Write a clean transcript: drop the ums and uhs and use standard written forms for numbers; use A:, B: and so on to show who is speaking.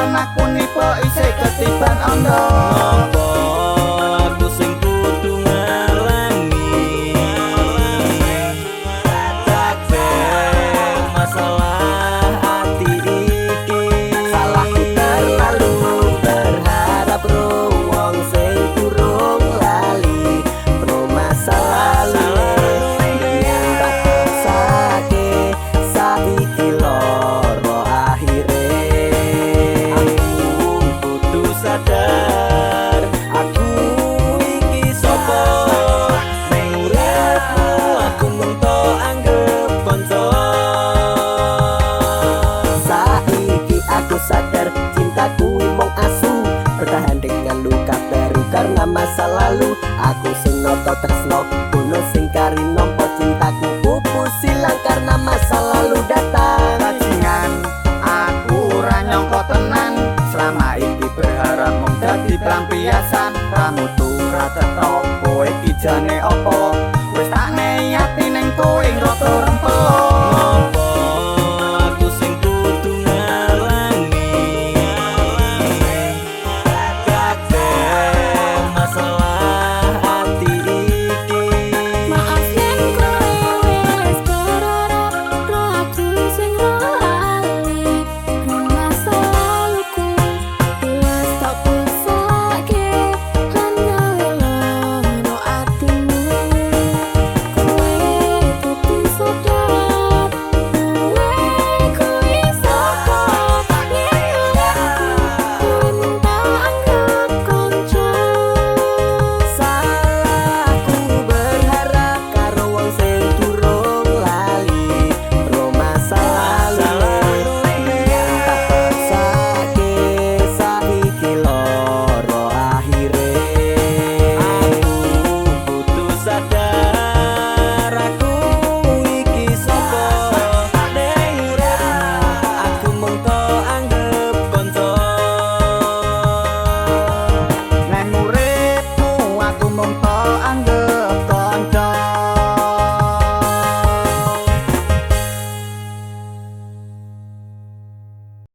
A: Ketiban aku nipe isih ketiban ondo.
B: Ngopo aku sing kudu ngalami kabeh masalah ati iki?
C: Salahku terlalu berharap ro wong sing durung lali ro masa lalu yen tak paksake saiki loro akhire.
B: Aku kudu sadar aku iki sapa. Ning uripmu aku mung tok anggep kanca.
C: Saiki aku sadar cintaku mung asu. Bertahan dengan luka baru karena masa lalu. Aku sing noto tresno kono sing kari nompo. Cintaku pupus hilang karena masa lalu datang.
A: Bajingan, aku ora nyangka tenan. Selama iki berharap mung dadi pelampiasan. Kamu tuh ora cetha kowe iki jane apa. Wis tak nei ati ning kowe rada rempelo.